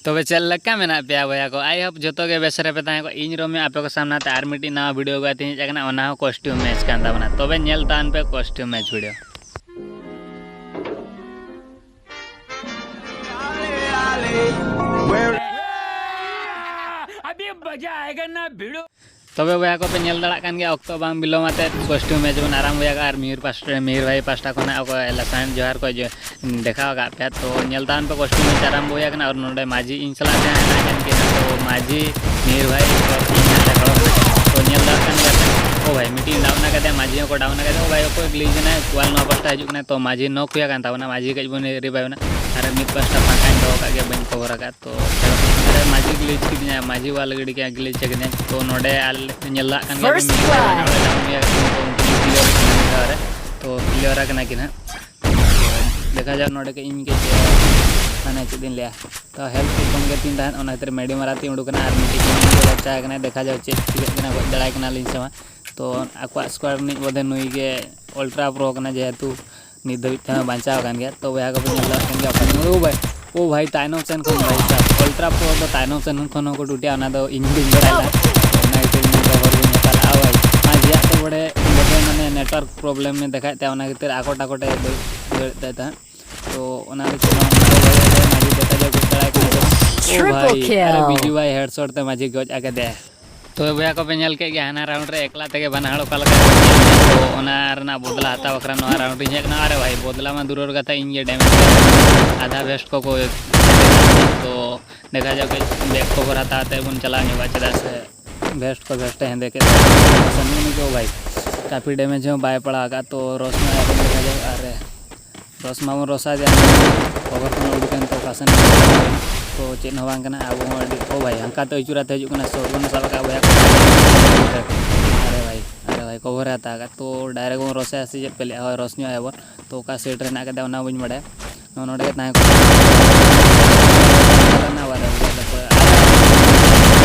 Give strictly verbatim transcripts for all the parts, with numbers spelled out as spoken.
ᱛᱚᱵᱮ ᱪᱮᱫ ᱞᱮᱠᱟ ᱢᱮᱱᱟᱜ ᱯᱮᱭᱟ ᱵᱚᱭᱦᱟ ᱠᱚ? I hope ᱡᱚᱛᱚ ᱜᱮ ᱵᱮᱥ ᱨᱮᱯᱮ ᱛᱟᱦᱮᱸ ᱠᱚᱜ᱾ ᱤᱧ ᱨᱚᱢᱤ ᱟᱯᱮ ᱠᱚ ᱥᱟᱢᱱᱟ ᱛᱮ ᱟᱨ ᱢᱤᱫᱴᱤᱡ ᱱᱟᱣᱟ video ᱟᱹᱜᱩ ᱠᱟᱛᱮ ᱦᱮᱡ ᱟᱠᱟᱱᱟ, ᱚᱱᱟ ᱦᱚᱸ costume match ᱠᱟᱱ ᱛᱟᱵᱚᱱᱟ᱾ ᱛᱚᱵᱮ ᱧᱮᱞ ᱛᱟᱵᱚᱱ ᱯᱮ costume match video᱾ ᱛᱚᱵᱮ ᱵᱚᱭᱦᱟ ᱠᱚᱯᱮ ᱧᱮᱞ ᱫᱟᱲᱮᱭᱟᱜ ᱠᱟᱱ ᱜᱮᱭᱟ, ᱚᱠᱛᱚ ᱵᱟᱝ ᱵᱤᱞᱚᱢ ᱟᱛᱮ costume match ᱵᱚᱱ ᱟᱨᱟᱢᱵᱚᱭᱟ᱾ ᱟᱨ ᱢᱤᱦᱤᱨ ᱯᱟᱥᱴᱟ, ᱢᱤᱦᱤᱨ ᱵᱷᱟᱭ ᱯᱟᱥᱴᱟ ᱠᱷᱚᱱᱟᱜ ᱚᱠᱚᱭ ᱞᱟᱥᱟᱲᱦᱮᱸᱫ ᱡᱚᱦᱟᱨ ᱠᱚ ᱡᱚ-, ᱫᱮᱠᱷᱟᱣ ᱟᱠᱟᱫ ᱯᱮᱭᱟ᱾ ᱛᱚ ᱧᱮᱞ ᱛᱟᱵᱚᱱ ᱯᱮ costume match ᱟᱨᱟᱢᱵᱚ ᱦᱩᱭ ᱟᱠᱟᱱᱟ᱾ ᱟᱨ ᱱᱚᱰᱮ ᱢᱟᱹᱡᱷᱤ ᱤᱧ ᱥᱟᱞᱟᱜ ᱛᱮ ᱦᱮᱱᱟᱜ ᱠᱤᱱᱟ᱾ ᱛᱚ ᱢᱟᱹᱡᱷᱤ, ᱢᱤᱦᱤᱨ ᱵᱷᱟᱭ, ᱛᱚ ᱤᱧ ᱟᱛᱮ ᱜᱚᱲᱚ ᱠᱟᱱᱟ᱾ ᱛᱚ ᱧᱮᱞ ᱫᱟᱲᱮᱭᱟᱜ ᱠᱟᱱ ᱜᱮᱭᱟ ᱯᱮ, ᱳ ᱵᱷᱟᱭ, ᱢᱤᱫᱴᱤᱡ down ᱟᱠᱟᱫᱮᱭᱟ, ᱢᱟᱹᱡᱷᱤ ᱦᱚᱸᱠᱚ down ᱟᱠᱟᱫᱮᱭᱟ᱾ ᱳ ᱵᱷᱟᱭ, ᱚᱠᱚᱭ glitch ᱮᱱᱟᱭ? ᱠᱩᱣᱟᱞ ᱱᱚᱣᱟ ᱯᱟᱥᱴᱟ ᱦᱤᱡᱩᱜ ᱠᱟᱱᱟᱭ᱾ ᱛᱚ ᱢᱟᱹᱡᱷᱤ knock ᱦᱩᱭ ᱟᱠᱟᱱ ᱛᱟᱵᱚᱱᱟ, ᱢᱟᱹᱡᱷᱤ ᱠᱟᱹᱡ ᱵᱚᱱ revive ᱮᱱᱟ᱾ ᱟᱨ ᱢᱤᱫ ᱯᱟᱥᱴᱟ ᱯᱷᱟᱸᱠᱟᱧ ᱫᱚᱦᱚ ᱠᱟᱜ ᱜᱮᱭᱟ, ᱵᱟᱹᱧ cover ᱟᱠᱟᱫ᱾ ᱛᱚ ᱱᱚᱰᱮ ᱢᱟᱹᱡᱷᱤ glitch ᱠᱤᱫᱤᱧᱟ, ᱢᱟᱹᱡᱷᱤ ᱵᱟᱵᱟ ᱞᱟᱹᱜᱤᱫ ᱜᱮ glitch ᱠᱤᱫᱤᱧᱟ᱾ ᱛᱚ ᱱᱚᱰᱮ ᱟᱞᱮ ᱧᱮᱞ ᱫᱟᱲᱮᱭᱟᱜ ᱠᱟᱱ ᱜᱮᱭᱟ ᱵᱤᱱ, ᱱᱚᱰᱮ down ᱜᱮᱭᱟ ᱠᱤᱱ, ᱛᱚ ᱩᱱᱠᱤᱱ clear ᱠᱤᱱ ᱢᱤᱫ ᱫᱷᱟᱣ ᱨᱮ᱾ ᱛᱚ clear ᱟᱠᱟᱱᱟ ᱠᱤᱱ ᱦᱟᱸᱜ᱾ ᱛᱚ ᱫᱮᱠᱷᱟ ᱡᱟᱠ ᱱᱚᱰᱮ ᱠᱟᱹᱡ ᱤᱧ ᱠᱟᱹᱡ, ᱢᱟᱱᱮ ᱪᱮᱫ ᱤᱧ ᱞᱟᱹᱭᱟ, ᱛᱚ health ᱠᱚ ᱠᱚᱢ ᱜᱮᱛᱤᱧ ᱛᱟᱦᱮᱸᱫ, ᱚᱱᱟ ᱠᱷᱟᱹᱛᱤᱨ ᱢᱮᱰᱤ ᱢᱟᱨᱟᱛᱤᱧ ᱩᱰᱩᱠ ᱮᱱᱟ ᱟᱨ ᱢᱤᱫᱴᱤᱡ ᱠᱚ ᱵᱟᱧᱪᱟᱣ ᱟᱠᱟᱱᱟᱭ᱾ ᱫᱮᱠᱷᱟ ᱡᱟᱠ ᱪᱮᱫ ᱪᱤᱠᱟᱹᱜ ᱠᱟᱱᱟ, ᱜᱚᱡ ᱫᱟᱲᱮᱭᱟᱭ ᱠᱟᱱᱟᱞᱤᱧ ᱥᱮ ᱵᱟᱝ᱾ ᱛᱚ ᱟᱠᱚᱣᱟᱜ squad ᱨᱤᱱᱤᱡ ᱵᱚᱫᱷᱮ ᱱᱩᱭ ᱜᱮ ultra pro ᱠᱟᱱᱟ, ᱡᱮᱦᱮᱛᱩ ᱱᱤᱛ ᱫᱷᱟᱹᱵᱤᱡ ᱛᱮᱦᱚᱸ ᱵᱟᱧᱪᱟᱣ ᱟᱠᱟᱱ ᱜᱮᱭᱟ᱾ ᱛᱚ ᱵᱚᱭᱦᱟ ᱠᱚᱯᱮ ᱧᱮᱞ ᱫᱟᱲᱮᱭᱟᱜ ᱠᱟᱱ ᱜᱮᱭᱟ, ᱚᱠᱟ ᱧᱮᱞ, ᱳ ᱵᱷᱟᱭ, ᱳ ᱵᱷᱟᱭ, ᱛᱟᱭᱱᱚᱢ ᱥᱮᱱ ᱠᱷᱚᱱ ᱵᱷᱟᱭ ᱥᱟᱵ, ultra pro ᱫᱚ ᱛᱟᱭᱱᱚᱢ ᱥᱮᱱ ᱠᱷᱚᱱ ᱦᱚᱸᱠᱚ ᱴᱩᱴᱤᱭᱟ, ᱚᱱᱟ ᱫᱚ ᱤᱧ ᱵᱟᱹᱧ ᱵᱟᱲᱟᱭᱟ᱾ ᱚᱱᱟ ᱠᱷᱟᱹᱛᱤᱨ ᱤᱧ ᱫᱚ ᱦᱚᱨ ᱵᱟᱹᱧ ᱦᱟᱛᱟᱣ ᱞᱮᱫᱼᱟ ᱵᱷᱟᱭ᱾ ᱢᱟᱹᱡᱷᱤᱭᱟᱜ ᱫᱚ ᱵᱚᱞᱮ, ᱵᱚᱞᱮ ᱢᱟᱱᱮ network problem ᱮ ᱫᱮᱠᱷᱟᱭᱮᱫ ᱛᱟᱦᱮᱸᱫ, ᱚᱱᱟ ᱠᱷᱟᱹᱛᱤᱨ ᱟᱠᱚᱴ ᱟᱠᱚᱴ ᱮ ᱫᱟᱹᱲ, ᱫᱟᱹᱲᱮᱫ ᱛᱟᱦᱮᱸᱫ ᱛᱟᱦᱮᱸᱫ᱾ ᱛᱚ ᱚᱱᱟ ᱫᱚ ᱪᱮᱫ ᱦᱚᱸ ᱵᱟᱝ ᱠᱟᱱᱟ, ᱢᱟᱹᱡᱷᱤ ᱫᱮᱠᱷᱟ ᱡᱟᱠ ᱜᱚᱡ ᱫᱟᱲᱮᱭᱟᱭ ᱠᱟᱱᱟ ᱪᱚᱝ᱾ ᱳ ᱵᱷᱟᱭ, ᱟᱨᱮ ᱵᱤᱡᱩ ᱵᱷᱟᱭ headshot ᱛᱮ ᱢᱟᱹᱡᱷᱤ ᱜᱚᱡ ᱟᱠᱟᱫᱮᱭᱟ᱾ ᱛᱚᱵᱮ ᱵᱚᱭᱦᱟ ᱠᱚᱯᱮ ᱧᱮᱞ ᱠᱮᱫ ᱜᱮᱭᱟ, ᱦᱟᱱᱟ round ᱨᱮ ᱮᱠᱞᱟ ᱛᱮᱜᱮ ᱵᱟᱱᱟ ᱦᱚᱲ ᱚᱠᱟ ᱞᱮᱠᱟ ᱠᱚ ᱧᱮᱞ ᱧᱟᱢ ᱠᱚ, ᱚᱱᱟ ᱨᱮᱱᱟᱜ ᱵᱚᱫᱞᱟ ᱦᱟᱛᱟᱣ ᱵᱟᱠᱷᱨᱟ ᱱᱚᱣᱟ round ᱨᱤᱧ ᱦᱮᱡ ᱮᱱᱟ᱾ ᱟᱨᱮ ᱵᱷᱟᱭ, ᱵᱚᱫᱞᱟ ᱢᱟ ᱫᱩᱨᱚᱨ ᱠᱟᱛᱷᱟ, ᱤᱧ ᱜᱮ damage ᱟᱫᱷᱟ vest ᱠᱚᱠᱚ᱾ ᱛᱚ ᱫᱮᱠᱷᱟ ᱡᱟᱠ, back cover ᱦᱟᱛᱟᱣ ᱛᱮ ᱵᱚᱱ ᱪᱟᱞᱟᱣ ᱧᱚᱜᱚᱜᱼᱟ, ᱪᱮᱫᱟᱜ ᱥᱮ vest ᱠᱚ vest ᱮ ᱦᱮᱸᱫᱮ ᱠᱮᱫ ᱛᱟᱭᱟ᱾ ᱥᱟᱹᱱᱩ ᱩᱱᱤ ᱠᱚ ᱵᱷᱟᱭ, ᱠᱟᱯᱷᱤ damage ᱦᱚᱸ ᱵᱟᱭ ᱯᱟᱲᱟᱣ ᱟᱠᱟᱫ᱾ ᱛᱚ ᱨᱚᱥ ᱢᱟ ᱮᱠᱫᱚᱢ ᱫᱮᱠᱷᱟ ᱡᱟᱠ, ᱟᱨ ᱨᱚᱥ ᱢᱟᱵᱚᱱ ᱨᱚᱥᱟ ᱡᱮ cover ᱠᱷᱚᱱ ᱩᱰᱩᱠ ᱮᱱ ᱛᱚ ᱚᱠᱟ ᱥᱮᱱ ᱛᱚ ᱪᱮᱫ ᱦᱚᱸ ᱵᱟᱝ ᱠᱟᱱᱟ᱾ ᱟᱵᱚ ᱦᱚᱸ ᱟᱹᱰᱤ, ᱳ ᱵᱷᱟᱭ, ᱦᱟᱱᱠᱟ ᱛᱮ ᱟᱹᱪᱩᱨ ᱟᱛᱮ ᱦᱤᱡᱩᱜ ᱠᱟᱱᱟ, shotgun ᱥᱟᱵ ᱟᱠᱟᱫ ᱵᱚᱭᱦᱟ ᱠᱚ᱾ ᱟᱨᱮ ᱵᱷᱟᱭ, ᱟᱨᱮ ᱵᱷᱟᱭ, cover ᱮ ᱦᱟᱛᱟᱣ ᱟᱠᱟᱫ᱾ ᱛᱚ direct ᱵᱚᱱ ᱨᱚᱥᱟᱭᱟ ᱥᱮ ᱪᱮᱫ ᱯᱮ ᱞᱟᱹᱭᱟ? ᱦᱳᱭ, ᱨᱚᱥ ᱧᱚᱜ ᱟᱭᱟᱵᱚᱱ᱾ ᱛᱚ ᱚᱠᱟ side ᱨᱮ ᱦᱮᱱᱟᱜ ᱟᱠᱟᱫᱟ ᱚᱱᱟ ᱵᱟᱹᱧ ᱵᱟᱲᱟᱭᱟ᱾ ᱱᱚᱜᱼᱚ ᱱᱚᱰᱮ ᱜᱮ ᱛᱟᱦᱮᱸ ᱠᱚᱜ᱾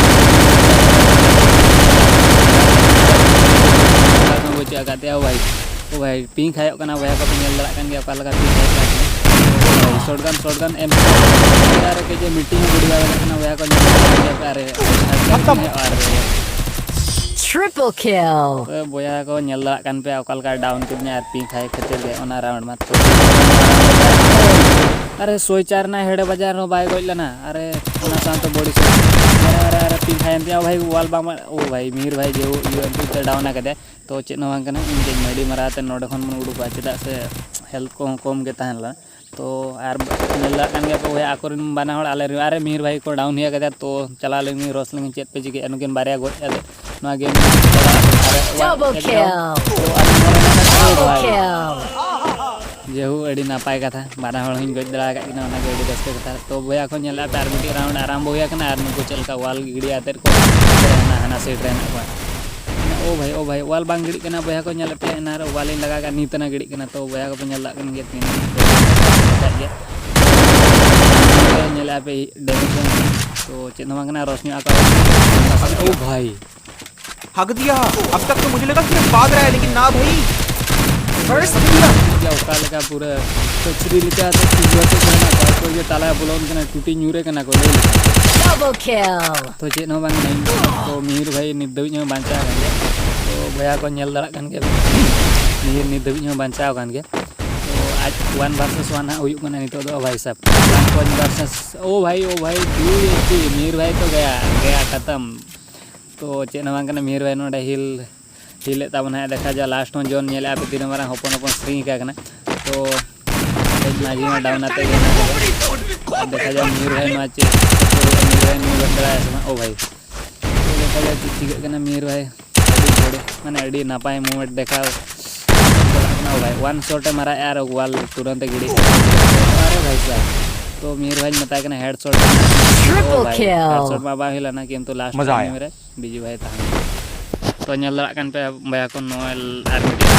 ᱵᱟᱹᱪᱩᱜ ᱟᱠᱟᱫ ᱛᱟᱭᱟ ᱵᱷᱟᱭ᱾ ᱳ ᱵᱷᱟᱭ, ping ᱦᱟᱭᱚᱜ ᱠᱟᱱᱟ ᱵᱚᱭᱦᱟ ᱠᱚᱯᱮ ᱧᱮᱞ ᱫᱟᱲᱮᱭᱟᱜ ᱠᱟᱱ ᱜᱮᱭᱟ ᱚᱠᱟ ᱞᱮᱠᱟ ping ᱦᱟᱭᱚᱜ ᱠᱟᱱᱟ᱾ Shotgun, shotgun ᱮᱢ ᱠᱟᱛᱮ ᱟᱨ ᱠᱟᱹᱡ ᱢᱤᱴᱤᱝ ᱦᱚᱸ ᱵᱟᱹᱲᱤᱡ ᱵᱟᱭ ᱵᱟᱡᱟᱜ ᱠᱟᱱᱟ ᱵᱚᱭᱦᱟ ᱠᱚ, ᱧᱮᱞ ᱫᱟᱲᱮᱭᱟᱜ ᱠᱟᱱ ᱜᱮᱭᱟ ᱯᱮ᱾ ᱟᱨ ᱟᱨ Triple kill. ᱚᱠᱚᱭ ᱵᱚᱭᱦᱟ ᱠᱚ ᱧᱮᱞ ᱫᱟᱲᱮᱭᱟᱜ ᱠᱟᱱ ᱯᱮ ᱚᱠᱟ ᱞᱮᱠᱟ ᱰᱟᱣᱩᱱ ᱠᱤᱫᱤᱧᱟ ᱟᱨ ᱯᱤᱝ ᱠᱷᱟᱭ ᱠᱷᱟᱹᱛᱤᱨ ᱜᱮ ᱚᱱᱟ ᱨᱟᱣᱩᱱᱰ ᱢᱟᱛᱨᱚ᱾ ᱟᱨᱮ ᱥᱚᱭ ᱪᱟᱨ ᱨᱮᱱᱟᱜ ᱦᱮᱰ ᱵᱟᱡᱟᱨ ᱨᱮᱦᱚᱸ ᱵᱟᱭ ᱜᱚᱡ ᱞᱮᱱᱟ᱾ ᱟᱨᱮ ᱚᱱᱟ ᱥᱟᱶᱛᱮ ᱵᱚᱰᱤ ᱥᱚᱴ᱾ ᱟᱨᱮ ᱟᱨᱮ ᱟᱨᱮ ᱯᱤᱝ ᱠᱷᱟᱭ ᱮᱱ ᱛᱤᱧᱟ ᱵᱷᱟᱭ, ᱣᱟᱞ ᱵᱟᱝ, ᱳ ᱵᱷᱟᱭ, ᱢᱤᱦᱤᱨ ᱵᱷᱟᱭ ᱡᱮ ᱤᱭᱩ ᱮᱢ ᱯᱤ ᱛᱮ ᱰᱟᱣᱩᱱ ᱟᱠᱟᱫᱮᱭᱟ᱾ ᱛᱚ ᱪᱮᱫ ᱦᱚᱸ ᱵᱟᱝ ᱠᱟᱱᱟ, ᱤᱧ ᱜᱮ ᱢᱟᱹᱰᱤ ᱢᱟᱨᱟᱣ ᱛᱮ ᱱᱚᱰᱮ ᱠᱷᱚᱱ ᱵᱚᱱ ᱩᱰᱩᱠᱚᱜᱼᱟ, ᱪᱮᱫᱟᱜ ᱥᱮ ᱦᱮᱞᱛᱷ ᱠᱚᱦᱚᱸ ᱠᱚᱢ ᱜᱮ ᱛᱟᱦᱮᱸ ᱞᱮᱱᱟ᱾ ᱛᱚ ᱟᱨ ᱧᱮᱞ ᱫᱟᱲᱮᱭᱟᱜ ᱠᱟᱱ ᱜᱮᱭᱟ ᱯᱮ ᱵᱚᱭᱦᱟ, ᱟᱠᱚᱨᱮᱱ ᱵᱟᱱᱟ ᱦᱚᱲ ᱟᱞᱮ ᱨᱮᱱ, ᱟᱨᱮ ᱢᱤᱦᱤᱨ ᱵᱷᱟᱭ ᱠᱚ ᱰᱟᱣᱩᱱ ᱦᱩᱭ ᱠᱟᱫᱮᱭᱟ᱾ ᱛᱚ ᱪᱟᱞᱟᱣ ᱞᱮᱱ ᱜᱮ ᱨᱚᱥ ᱞᱮᱱ ᱜᱮ ᱪᱮᱫ ᱯᱮ ᱪᱤᱠᱟᱹᱭᱟ, ᱱᱩᱠᱤᱱ ᱵᱟᱨᱭᱟ ᱜᱚᱡ ᱠᱟᱛᱮ ᱱᱚᱣᱟ ᱜᱮᱢ ᱪᱟᱞᱟᱜᱼᱟ᱾ ᱟᱨᱮ ᱚᱣᱟᱱ Double ᱮᱠ ᱰᱟᱣᱩᱱ᱾ Kill. ᱛᱚ ᱟᱨ ᱱᱚᱣᱟ ᱨᱮᱱᱟᱜ ᱫᱚ ᱳ Double ᱵᱷᱟᱭ᱾ Kill. ᱡᱮᱦᱳ, ᱟᱹᱰᱤ ᱱᱟᱯᱟᱭ ᱠᱟᱛᱷᱟ, ᱵᱟᱱᱟ ᱦᱚᱲ ᱦᱚᱸᱧ ᱜᱚᱡ ᱫᱟᱲᱮ ᱟᱠᱟᱫ ᱠᱤᱱᱟ, ᱚᱱᱟᱜᱮ ᱟᱹᱰᱤ ᱨᱟᱹᱥᱠᱟᱹ ᱠᱟᱛᱷᱟ᱾ ᱛᱚ ᱵᱚᱭᱦᱟ ᱠᱚ ᱧᱮᱞ ᱯᱮ, ᱟᱨ ᱢᱤᱫᱴᱤᱡ ᱨᱟᱣᱩᱱᱰ ᱟᱨᱟᱢᱵᱚ ᱦᱩᱭ ᱟᱠᱟᱱᱟ, ᱟᱨ ᱱᱩᱠᱩ ᱪᱮᱫ ᱞᱮᱠᱟ ᱣᱟᱞ ᱜᱤᱰᱤ ᱟᱛᱮᱫ ᱠᱚ ᱦᱟᱱᱟ, ᱦᱟᱱᱟ ᱥᱟᱭᱤᱰ ᱨᱮ ᱦᱮᱱᱟᱜ ᱠᱚᱣᱟ᱾ ᱳ ᱵᱷᱟᱭ, ᱳ ᱵᱷᱟᱭ, ᱣᱟᱞ ᱵᱟᱝ ᱜᱤᱰᱤᱜ ᱠᱟᱱᱟ ᱵᱚᱭᱦᱟ ᱠᱚ, ᱧᱮᱞ ᱯᱮ, ᱮᱱᱟᱱ ᱨᱮ ᱣᱟᱞ ᱤᱧ ᱞᱟᱜᱟ ᱠᱟᱜ, ᱱᱤᱛ ᱟᱱᱟ ᱜᱤᱰᱤᱜ ᱠᱟᱱᱟ᱾ ᱛᱚ ᱵᱚᱭᱦᱟ ᱠᱚᱯᱮ ᱧᱮᱞ ᱫᱟᱲᱮᱭᱟᱜ ᱠᱟᱱ ᱜᱮᱭᱟ, ᱛᱤᱱ ᱢᱤᱱᱤᱴ ᱠᱚ ᱦᱩᱭ ᱟᱠᱟᱫ ᱜᱮᱭᱟ᱾ ᱧᱮᱞᱮᱫᱼᱟ ᱯᱮ ᱰᱮᱢᱮᱡᱽ ᱦᱚᱸ, ᱛᱚ ᱪᱮᱫ ᱦᱚᱸ ᱵᱟᱝ ᱠᱟᱱᱟ, ᱨᱚᱥᱱᱤ ᱟᱠᱟ, ᱳ ᱵᱷᱟᱭ᱾ हक दिया। अब तक तो मुझे लगा सिर्फ भाग रहा है, लेकिन ना भाई। First दिया। ᱚᱠᱟ ᱞᱮᱠᱟ ᱯᱩᱨᱟᱹ ᱠᱟᱹᱪᱨᱤ ᱞᱮᱠᱟ ᱛᱮ ᱛᱤᱸᱜᱩ ᱟᱛᱮ ᱠᱚ ᱢᱮᱱᱟᱜ ᱠᱚᱣᱟ, ᱚᱠᱚᱭ ᱡᱮ ᱛᱟᱞᱟᱭ ᱵᱚᱞᱚᱱ ᱠᱟᱱᱟ, ᱴᱩᱴᱤ ᱧᱩᱨᱮ ᱠᱟᱱᱟ ᱠᱚ, ᱞᱟᱹᱭ ᱞᱮᱠᱟ᱾ Double kill. ᱛᱚ ᱪᱮᱫ ᱦᱚᱸ ᱵᱟᱝ ᱠᱟᱱᱟ, ᱛᱚ ᱢᱤᱦᱤᱨ ᱵᱷᱟᱭ ᱱᱤᱛ ᱫᱷᱟᱹᱵᱤᱡ ᱦᱚᱸ ᱵᱟᱧᱪᱟᱣ ᱟᱠᱟᱱ ᱜᱮᱭᱟ᱾ ᱛᱚ ᱵᱚᱭᱦᱟ ᱠᱚ ᱧᱮᱞ ᱫᱟᱲᱮᱭᱟᱜ ᱠᱟᱱ ᱜᱮᱭᱟ, ᱢᱤᱦᱤᱨ ᱱᱤᱛ ᱫᱷᱟᱹᱵᱤᱡ ᱦᱚᱸ ᱵᱟᱧᱪᱟᱣ ᱟᱠᱟᱱ ᱜᱮᱭᱟ᱾ ᱛᱚ ᱟᱡ ᱚᱣᱟᱱ ᱵᱷᱟᱨᱥᱮᱥ ᱚᱣᱟᱱ ᱦᱟᱸᱜ ᱦᱩᱭᱩᱜ ᱠᱟᱱᱟ ᱱᱤᱛᱚᱜ ᱫᱚ, ᱵᱷᱟᱭ ᱥᱟᱵ᱾ ᱚᱣᱟᱱ ᱵᱷᱟᱨᱥᱮᱥ, ᱳ ᱵᱷᱟᱭ, ᱳ ᱵᱷᱟᱭ, ᱫᱩᱭ ᱮᱭᱤᱪ ᱯᱤ, ᱢᱤᱦᱤᱨ ᱵᱷᱟᱭ ᱛᱚ ᱜᱟᱭᱟ, ᱜᱟᱭᱟ ᱠᱷᱟᱛᱟᱢ᱾ ᱛᱚ ᱪᱮᱫ ᱦᱚᱸ ᱵᱟᱝ ᱠᱟᱱᱟ, ᱢᱤᱦᱤᱨ ᱵᱷᱟᱭ ᱱᱚᱰᱮ ᱦᱤᱞ ᱦᱤᱞᱮᱫ ᱛᱟᱵᱚᱱᱟ ᱦᱟᱸᱜ, ᱫᱮᱠᱷᱟ ᱡᱟᱣ ᱞᱟᱥᱴ ᱦᱚᱸ ᱡᱚᱱ ᱧᱮᱞᱮᱫᱼᱟ ᱯᱮ ᱛᱤᱱᱟᱹᱜ ᱢᱟᱨᱟᱝ ᱦᱚᱯᱚᱱ ᱦᱚᱯᱚᱱ ᱥᱨᱤᱝ ᱟᱠᱟᱱᱟ᱾ ᱛᱚ ᱟᱞᱮ ᱢᱟᱹᱡᱷᱤ ᱢᱟ ᱰᱟᱣᱩᱱ ᱟᱛᱮ ᱜᱮ ᱦᱮᱱᱟᱜ ᱟᱠᱟᱫᱟ᱾ ᱟᱨ ᱫᱮᱠᱷᱟ ᱡᱟᱣ ᱢᱤᱦᱤᱨ ᱵᱷᱟᱭ ᱱᱚᱣᱟ ᱪᱮᱫ, ᱢᱤᱦᱤᱨ ᱵᱷᱟᱭ ᱱᱩᱭ ᱜᱚᱡ ᱫᱟᱲᱮᱭᱟᱜᱼᱟ ᱥᱮ ᱵᱟᱝ? ᱳ ᱵᱷᱟᱭ, ᱛᱚ ᱫᱮᱠᱷᱟ ᱡᱟᱣ ᱪᱮᱫ ᱪᱤᱠᱟᱹᱜ ᱠᱟᱱᱟ ᱢᱤᱦᱤᱨ ᱵᱷᱟᱭ᱾ ᱟᱹᱰᱤ ᱵᱚᱲ-, ᱢᱟᱱᱮ ᱟᱹᱰᱤ ᱱᱟᱯᱟᱭ ᱢᱩᱵᱷᱢᱮᱱᱴ ᱫᱮᱠᱷᱟᱣ ᱪᱟᱞᱟᱜ ᱠᱟᱱᱟ᱾ ᱳ ᱵᱷᱟᱭ, ᱚᱣᱟᱱ ᱥᱚᱴ ᱮ ᱢᱟᱨᱟᱜᱼᱟ ᱟᱨ ᱣᱟᱞ ᱛᱩᱨᱟᱹᱱᱛ ᱮ ᱜᱤᱰᱤ᱾ ᱟᱨᱮ ᱵᱷᱟᱭ ᱥᱟᱵ, ᱛᱚ ᱢᱤᱦᱤᱨ ᱵᱷᱟᱭ ᱢᱮᱛᱟᱭ ᱠᱟᱱᱟ ᱦᱮᱰ ᱥᱚᱴ᱾ ᱳ ᱵᱷᱟᱭ, ᱦᱮᱰ ᱥᱚᱴ ᱢᱟ ᱵᱟᱝ ᱦᱩᱭ ᱞᱮᱱᱟ, ᱠᱤᱱᱛᱩ ᱞᱟᱥᱴ ᱢᱟᱡᱟ ᱟᱭᱟ᱾ ᱴᱟᱭᱤᱢ ᱨᱮ ᱵᱤᱡᱩ ᱵᱷᱟᱭ ᱛᱟᱦᱮᱸ ᱠᱟᱱᱟ᱾ ᱛᱚ ᱧᱮᱞ ᱫᱟᱲᱮᱭᱟᱜ ᱠᱟᱱ ᱯᱮ ᱵᱚᱭᱦᱟ ᱠᱚ, ᱱᱚᱜᱼᱚᱭ ᱟᱨ ᱢᱤᱫᱴᱤᱡ,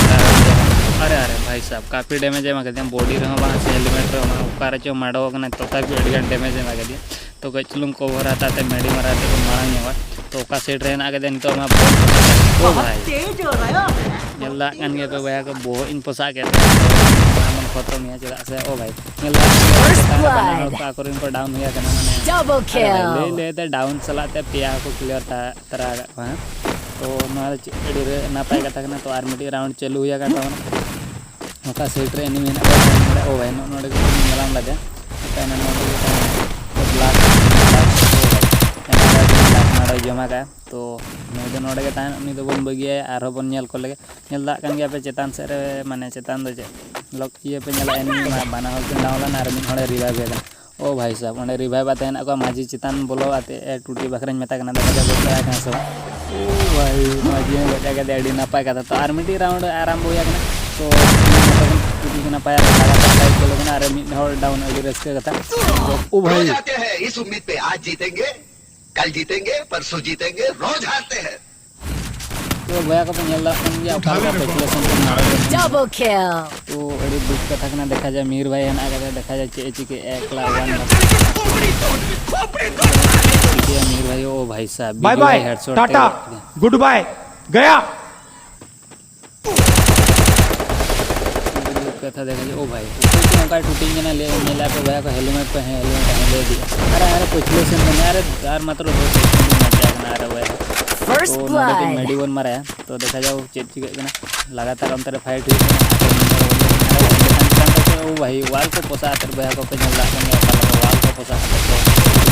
ᱟᱨᱮ, ᱟᱨᱮ, ᱵᱷᱟᱭ ᱥᱟᱵ, ᱠᱟᱯᱷᱤ ᱰᱮᱢᱮᱡᱽ ᱮ ᱮᱢᱟ ᱠᱟᱫᱮᱭᱟ, ᱵᱚᱰᱤ ᱨᱮᱦᱚᱸ ᱵᱟᱝ ᱥᱮ ᱦᱮᱞᱢᱮᱴ ᱨᱮᱦᱚᱸ ᱵᱟᱝ, ᱚᱠᱟ ᱨᱮᱪᱚ ᱢᱟᱰᱚ ᱟᱠᱟᱱᱟ, ᱛᱚᱛᱷᱟᱯᱤ ᱟᱹᱰᱤ ᱜᱟᱱ ᱰᱮᱢᱮᱡᱽ ᱮ ᱮᱢᱟ ᱠᱟᱫᱮᱭᱟ᱾ ᱛᱚ ᱠᱟᱹᱡ ᱪᱩᱞᱩᱝ ᱠᱚᱵᱷᱟᱨ ᱦᱟᱛᱟᱣ ᱛᱮ ᱢᱮᱰᱤ ᱢᱟᱨᱟᱣ ᱛᱮ ᱵᱚᱱ ᱢᱟᱲᱟᱝ ᱧᱚᱜᱼᱟ᱾ ᱛᱚ ᱚᱠᱟ ᱥᱟᱭᱤᱰ ᱨᱮ ᱦᱮᱱᱟᱜ ᱠᱟᱫᱮᱭᱟ ᱱᱤᱛᱚᱜ ᱢᱟ ᱵᱚᱞ ᱠᱚ ᱠᱟᱴᱟ᱾ ᱳ ᱵᱷᱟᱭ᱾ ᱧᱮᱞ ᱫᱟᱲᱮᱭᱟᱜ ᱠᱟᱱ ᱜᱮᱭᱟ ᱯᱮ ᱵᱚᱭᱦᱟ ᱠᱚ, ᱵᱚᱦᱚᱜ ᱤᱧ ᱯᱚᱥᱟᱜ ᱠᱮᱫ ᱛᱟᱭᱟ᱾ ᱛᱚ ᱱᱚᱣᱟ ᱵᱚᱱ ᱠᱷᱚᱛᱚᱢᱮᱭᱟ, ᱪᱮᱫᱟᱜ ᱥᱮ ᱚ ᱵᱷᱟᱭ, ᱧᱮᱞ ᱫᱟᱲᱮᱭᱟᱜ ᱠᱟᱱ ᱜᱮᱭᱟ ᱪᱮᱛᱟᱱ ᱨᱮ ᱵᱟᱱᱟ ᱦᱚᱲ ᱠᱚ ᱟᱠᱚᱨᱮᱱ ᱠᱚ ᱰᱟᱣᱩᱱ ᱦᱩᱭ ᱟᱠᱟᱱᱟ, ᱢᱟᱱᱮ ᱟᱨᱮ ᱵᱷᱟᱭ, ᱞᱟᱹᱭ ᱞᱟᱹᱭ ᱛᱮ ᱰᱟᱣᱩᱱ ᱥᱟᱞᱟᱜ ᱛᱮ ᱯᱮᱭᱟ ᱦᱚᱸᱠᱚ ᱠᱞᱤᱭᱟᱨ ᱛᱟ- ᱛᱟᱨᱟ ᱟᱠᱟᱫ ᱠᱚᱣᱟ ᱦᱟᱸᱜ᱾ ᱛᱚ ᱱᱚᱣᱟ ᱫᱚ ᱪᱮᱫ ᱟᱹᱰᱤ ᱨᱟᱹ- ᱱᱟᱯᱟᱭ ᱠᱟᱛᱷᱟ ᱠᱟᱱᱟ᱾ ᱛᱚ ᱟᱨ ᱢᱤᱫᱴᱤᱡ ᱨᱟᱣᱩᱱᱰ ᱪᱟᱹᱞᱩ ᱦᱩᱭ ᱟᱠᱟᱱ ᱛᱟᱵᱚᱱᱟ᱾ ᱱᱚᱝᱠᱟ ᱥᱟᱭᱤᱰ ᱨᱮ ᱮᱱᱤᱢᱤ ᱦᱮᱱᱟᱜ ᱠᱚᱣᱟ, ᱱᱚᱰᱮ ᱚ ᱵᱷᱟᱭ, ᱱᱚᱜᱼᱚ ᱱᱚᱰᱮ ᱜᱮ ᱧᱮᱞᱟᱢ ᱞᱮᱫᱮ᱾ ᱱᱚᱝᱠᱟ ᱮᱱᱟ ᱱᱚᱰᱮ ᱜᱮ ᱛᱟᱦᱮᱱᱟ᱾ ᱵᱞᱟᱠ, ᱵᱞᱟᱠ, ᱚ ᱵᱷᱟᱭ, ᱮᱱᱟ ᱱᱚᱰᱮ ᱡᱚᱢᱟ ᱠᱟᱜᱼᱟ᱾ ᱛᱚ ᱱᱩᱭ ᱫᱚ ᱱᱚᱰᱮ ᱜᱮ ᱛᱟᱦᱮᱱ, ᱩᱱᱤ ᱫᱚᱵᱚᱱ ᱵᱟᱹᱜᱤᱭᱟᱭᱟ, ᱟᱨᱦᱚᱸ ᱵᱚᱱ ᱧᱮᱞ ᱠᱚ ᱞᱮᱜᱮ᱾ ᱧᱮᱞ ᱫᱟᱲᱮᱭᱟᱜ ᱠᱟᱱ ᱜᱮᱭᱟ ᱯᱮ ᱪᱮᱛᱟᱱ ᱥᱮᱫ ᱨᱮ, ᱢᱟᱱᱮ ᱪᱮᱛᱟᱱ ᱫᱚ ᱪᱮᱫ ᱞᱚᱠ ᱤᱭᱟᱹ ᱯᱮ ᱧᱮᱞᱟ, ᱮᱱᱮᱢᱤ ᱢᱟ ᱵᱟᱱᱟ ᱦᱚᱲ ᱠᱤᱱ ᱰᱟᱣᱩᱱ ᱞᱮᱱᱟ ᱟᱨ ᱢᱤᱫ ᱦᱚᱲᱮ ᱨᱤᱵᱷᱟᱭᱤᱵᱷ ᱮ ᱠᱟᱱᱟ᱾ ᱚ ᱵᱷᱟᱭ ᱥᱟᱵ, ᱚᱸᱰᱮ ᱨᱤᱵᱷᱟᱭᱤᱵᱷ ᱟᱛᱮ ᱦᱮᱱᱟᱜ ᱠᱚᱣᱟ ᱢᱟᱹᱡᱷᱤ ᱪᱮᱛᱟᱱ ᱵᱚᱞᱚ ᱟᱛᱮ, ᱮ, ᱴᱩᱴᱤ ᱵᱟᱠᱷᱨᱟᱧ ᱢᱮᱛᱟ ᱠᱟᱱᱟ, ᱫᱮᱠᱷᱟ ᱡᱟᱠ ᱜᱚᱡ ᱪᱟᱵᱟᱭ ᱠᱟᱱᱟ ᱥᱮ ᱵᱟᱝ᱾ ᱚ ᱵᱷᱟᱭ, ᱢᱟᱹᱡᱷᱤ ᱦᱚᱸ ᱜᱚᱡ ᱠᱮᱫᱮᱭᱟ, ᱟᱹᱰᱤ ᱱᱟᱯᱟᱭ ᱠᱟᱛᱷᱟ᱾ ᱛᱚ ᱟᱨ ᱢᱤᱫᱴᱤᱡ ᱨᱟᱣᱩᱱᱰ ᱟᱨᱟᱢᱵᱷᱚ ᱦᱩᱭ ᱟᱠᱟᱱᱟ᱾ ᱛᱚ ᱴᱩᱴᱤ ᱠᱚ ᱱᱟᱯᱟᱭ ᱞᱟᱜᱟᱛᱟᱨ ᱞᱟᱭᱤᱠ ᱠᱚ ᱞᱟᱹᱜᱤᱫ ᱟᱨ ᱢᱤᱫ ᱦᱚᱲ ᱰᱟᱣᱩᱱ, ᱟᱹᱰᱤ ᱨᱟᱹᱥᱠᱟᱹ ᱠᱟᱛᱷᱟ᱾ ᱚ ᱵᱷᱟᱭ, ᱟᱛᱮ ᱦᱮᱸ ᱤᱥ ᱩᱢᱢᱤᱫ ᱯᱮ, ᱟᱡ ᱡᱤᱛᱮᱸᱜᱮ, ᱠᱟᱞ ᱡᱤᱛᱮᱸᱜᱮ, ᱯᱚᱨᱥᱚᱸ ᱡᱤᱛᱮᱸᱜᱮ, ᱨᱳᱡ ᱦᱟᱨᱛᱮ ᱦᱮᱸ᱾ ᱛᱚ ᱵᱚᱭᱦᱟ ᱠᱚᱯᱮ ᱧᱮᱞ ᱫᱟᱲᱮᱭᱟᱜ ᱠᱟᱱ ᱜᱮᱭᱟ, ᱚᱠᱟ ᱞᱮᱠᱟ ᱯᱮᱪᱞᱮ ᱥᱮᱱ ᱠᱚ ᱢᱟᱨᱟᱣ ᱠᱟᱱᱟ᱾ Double kill. ᱛᱚ ᱟᱹᱰᱤ ᱫᱩᱠ ᱠᱟᱛᱷᱟ ᱠᱟᱱᱟ, ᱫᱮᱠᱷᱟ ᱡᱟᱭ ᱢᱤᱦᱤᱨ ᱵᱷᱟᱭ ᱦᱮᱱᱟᱜ ᱟᱠᱟᱫᱮᱭᱟ, ᱫᱮᱠᱷᱟ ᱡᱟᱭ ᱪᱮᱫ ᱮ ᱪᱤᱠᱟᱹᱭᱟ, ᱮᱠᱞᱟ ᱚᱣᱟᱱ ᱵᱟᱨ᱾ ᱪᱤᱠᱟᱹᱭᱟ ᱢᱤᱦᱤᱨ ᱵᱷᱟᱭ, ᱳ ᱵᱷᱟᱭ ᱥᱟᱦᱟᱵ, ᱵᱟᱭ ᱵᱤᱡᱚᱭ ᱵᱟᱭ, ᱦᱮᱰᱥᱚᱴ ᱴᱟᱴᱟ, ᱛᱮ ᱜᱚᱡ ᱠᱮᱫᱟ᱾ ᱜᱩᱰ ᱵᱟᱭ, ᱜᱟᱭᱟ᱾ ᱠᱟᱛᱷᱟ ᱫᱮᱠᱷᱟ ᱡᱟᱭ, ᱳ ᱵᱷᱟᱭ, ᱚᱠᱚᱭ ᱪᱚ ᱚᱱᱠᱟᱭ ᱴᱩᱴᱤᱧ ᱠᱟᱱᱟ, ᱞᱟᱹᱭ ᱧᱮᱞᱟ ᱠᱚ ᱵᱚᱭᱦᱟ ᱠᱚ, ᱦᱮᱞᱢᱮᱴ ᱯᱮ, ᱦᱮᱸ, ᱦᱮᱞᱢᱮᱴ ᱦᱮᱸ, ᱞᱟᱹᱭ ᱤᱫᱤᱜᱼᱟ᱾ ᱟᱨ, ᱟᱨ ᱯᱟᱹᱪᱷᱞᱟᱹ ᱥᱮᱱ ᱠᱟᱱᱟ, ᱟᱨ, ᱟᱨ ᱢᱟᱛᱨᱚ ᱫᱚᱥ ᱥᱮᱠᱮᱱᱰ ᱵᱟᱧᱪᱟᱣ ᱠᱟᱱᱟ, ᱟᱨ ᱵᱚᱭᱦᱟ᱾ ᱯᱷᱟᱨᱥᱴ ᱛᱚ ᱱᱚᱰᱮ ᱠᱷᱚᱱ ᱵᱞᱟᱰ᱾ ᱢᱮᱰᱤ ᱵᱚᱱ ᱢᱟᱨᱟᱭᱟ, ᱛᱚ ᱫᱮᱠᱷᱟ ᱡᱟᱣ ᱪᱮᱫ ᱪᱤᱠᱟᱹᱜ ᱠᱟᱱᱟ᱾ ᱞᱟᱜᱟᱛᱟᱨ ᱚᱱᱛᱮ ᱨᱮ ᱯᱷᱟᱭᱤᱴ ᱦᱩᱭᱩᱜ ᱠᱟᱱᱟ᱾ ᱟᱫᱚ ᱱᱚᱰᱮ ᱵᱚᱞᱮ ᱪᱮᱛᱟᱱ ᱪᱮᱛᱟᱱ ᱛᱮ ᱥᱮ, ᱳ ᱵᱷᱟᱭ, ᱣᱟᱞ ᱠᱚ ᱯᱚᱥᱟᱜ ᱟᱛᱮ ᱵᱚᱭᱦᱟ ᱠᱚᱯᱮ ᱧᱮᱞ ᱫᱟᱲᱮᱭᱟᱜ ᱠᱟᱱ ᱜᱮᱭᱟ, ᱚᱠᱟ ᱞᱮᱠᱟ ᱣᱟᱞ ᱠᱚ ᱯᱚᱥᱟᱜ ᱟᱛᱮ ᱠᱚ,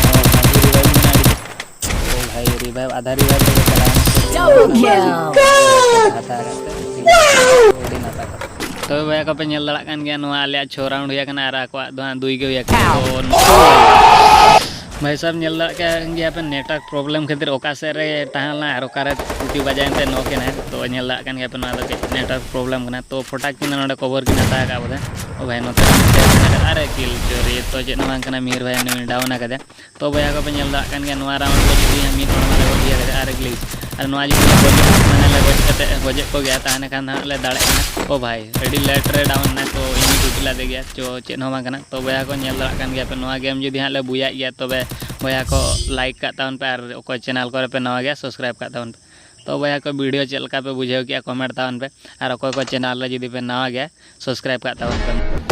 ᱱᱚᱣᱟ ᱢᱟᱹᱡᱷᱤ ᱨᱤᱵᱷᱟᱭᱤᱵᱷ ᱢᱮᱱᱟᱜᱼᱟ, ᱟᱹᱰᱤ ᱳ ᱵᱷᱟᱭ, ᱨᱤᱵᱷᱟᱭᱤᱵᱷ, ᱟᱫᱷᱟ ᱨᱤᱵᱷᱟᱭᱤᱵᱷ ᱨᱮᱜᱮ ᱪᱟᱞᱟᱣ ᱮᱱᱟ᱾ Double kill. ᱦᱟᱛᱟᱣ ᱠᱟᱛᱮ ᱟᱹᱰᱤ ᱱᱟᱯᱟᱭ ᱠᱟᱛᱷᱟ᱾ ᱛᱚᱵᱮ ᱵᱚᱭᱦᱟ ᱠᱚᱯᱮ ᱧᱮᱞ ᱫᱟᱲᱮᱭᱟᱜ ᱠᱟᱱ ᱜᱮᱭᱟ, ᱱᱚᱣᱟ ᱟᱞᱮᱭᱟᱜ ᱪᱷᱚ ᱨᱟᱣᱩᱱᱰ ᱦᱩᱭ ᱟᱠᱟᱱᱟ ᱟᱨ ᱟᱠᱚᱣᱟᱜ ᱫᱚ ᱦᱟᱸᱜ ᱫᱩᱭ ᱜᱮ ᱦᱩᱭ ᱟᱠᱟᱱᱟ᱾ ᱛᱚ ᱵᱷᱟᱭ ᱥᱟᱦᱟᱵ, ᱧᱮᱞ ᱫᱟᱲᱮᱭᱟᱜ ᱠᱟᱱ ᱜᱮᱭᱟ ᱯᱮ, ᱱᱮᱴᱣᱟᱨᱠ ᱯᱨᱚᱵᱞᱮᱢ ᱠᱷᱟᱹᱛᱤᱨ ᱚᱠᱟ ᱥᱮᱫ ᱨᱮ ᱛᱟᱦᱮᱸ ᱞᱮᱱᱟ ᱟᱨ ᱚᱠᱟᱨᱮ ᱴᱩᱴᱤ ᱵᱟᱡᱟᱭᱮᱱ ᱛᱮ ᱱᱚᱠ ᱮᱱᱟᱭ᱾ ᱛᱚ ᱧᱮᱞ ᱫᱟᱲᱮᱭᱟᱜ ᱠᱟᱱ ᱜᱮᱭᱟ ᱯᱮ, ᱱᱚᱣᱟ ᱫᱚ ᱠᱟᱹᱡ ᱱᱮᱴᱣᱟᱨᱠ ᱯᱨᱚᱵᱞᱮᱢ ᱠᱟᱱᱟ᱾ ᱛᱚ ᱯᱷᱚᱴᱟᱠ ᱠᱤᱱᱟ ᱱᱚᱰᱮ ᱠᱚᱵᱷᱚᱨ ᱠᱤᱱ ᱦᱟᱛᱟᱣ ᱟᱠᱟᱫ ᱵᱚᱞᱮ᱾ ᱳ ᱵᱷᱟᱭ, ᱱᱚᱛᱮ ᱨᱮ ᱢᱤᱫᱴᱮᱱ ᱢᱮᱱᱟᱜ ᱟᱠᱟᱫᱟ, ᱟᱨᱮ ᱠᱤᱞ ᱪᱳᱨᱤ, ᱛᱚ ᱪᱮᱫ ᱦᱚᱸ ᱵᱟᱝ ᱠᱟᱱᱟ, ᱢᱤᱦᱤᱨ ᱵᱷᱟᱭ ᱱᱩᱭ ᱰᱟᱣᱩᱱ ᱟᱠᱟᱫᱮᱭᱟ᱾ ᱛᱚ ᱵᱚᱭᱦᱟ ᱠᱚᱯᱮ ᱧᱮᱞ ᱫᱟᱲᱮᱭᱟᱜ ᱠᱟᱱ ᱜᱮᱭᱟ, ᱱᱚᱣᱟ ᱨᱟᱣᱩᱱᱰ ᱨᱮ ᱡᱩᱫᱤ ᱢᱤᱫ ᱦᱚᱲ ᱢᱟᱱᱮ ᱜᱚᱡ ᱜᱮᱭᱟ ᱟᱨ ᱜᱞᱤᱪ, ᱟᱨ ᱱᱚᱣᱟ ᱡᱩᱫᱤ ᱞᱮ ᱜᱚᱡ, ᱢᱟᱱᱮ ᱞᱮ ᱜᱚᱡ ᱠᱟᱛᱮ ᱜᱚᱡᱮᱫ ᱠᱚ ᱜᱮᱭᱟ, ᱛᱟᱦᱚᱞᱮ ᱠᱷᱟᱱ ᱫᱚ ᱦᱟᱸᱜ ᱞᱮ ᱫᱟᱲᱮᱜ ᱠᱟᱱᱟ᱾ ᱳ ᱵᱷᱟᱭ, ᱟᱹᱰᱤ ᱞᱮᱴ ᱨᱮ ᱰᱟᱣᱩᱱ ᱮᱱᱟ, ᱛᱚ ᱤᱧ ᱴᱩᱴᱤ ᱞᱟᱫᱮ ᱜᱮᱭᱟ, ᱪᱚ ᱪᱮᱫ ᱦᱚᱸ ᱵᱟᱝ ᱠᱟᱱᱟ᱾ ᱛᱚ ᱵᱚᱭᱦᱟ ᱠᱚ ᱧᱮᱞ ᱫᱟᱲᱮᱭᱟᱜ ᱠᱟᱱ ᱜᱮᱭᱟ ᱯᱮ, ᱱᱚᱣᱟ ᱜᱮᱢ ᱡᱩᱫᱤ ᱦᱟᱸᱜ ᱞᱮ ᱵᱩᱭᱟᱜ ᱜᱮᱭᱟ, ᱛᱚᱵᱮ ᱵᱚᱭᱦᱟ ᱠᱚ ᱞᱟᱭᱤᱠ ᱠᱟᱜ ᱛᱟᱵᱚᱱ ᱯᱮ, ᱟᱨ ᱚᱠᱚᱭ ᱪᱮᱱᱮᱞ ᱠᱚᱨᱮ ᱯᱮ ᱱᱟᱣᱟ ᱜᱮᱭᱟ, ᱥᱟᱵᱥᱠᱨᱟᱭᱤᱵ ᱠᱟᱜ ᱛᱟᱵᱚᱱ ᱯᱮ᱾ ᱛᱚ ᱵᱚᱭᱦᱟ ᱠᱚ, video ᱪᱮᱫ ᱞᱮᱠᱟ ᱯᱮ ᱵᱩᱡᱷᱟᱹᱣ ᱠᱮᱜᱼᱟ, comment ᱛᱟᱵᱚᱱ ᱯᱮ᱾ ᱟᱨ ᱚᱠᱚᱭ ᱠᱚ channel ᱨᱮ ᱡᱩᱫᱤ ᱯᱮ ᱱᱟᱣᱟ ᱜᱮᱭᱟ, subscribe ᱠᱟᱜ ᱛᱟᱵᱚᱱ ᱯᱮ᱾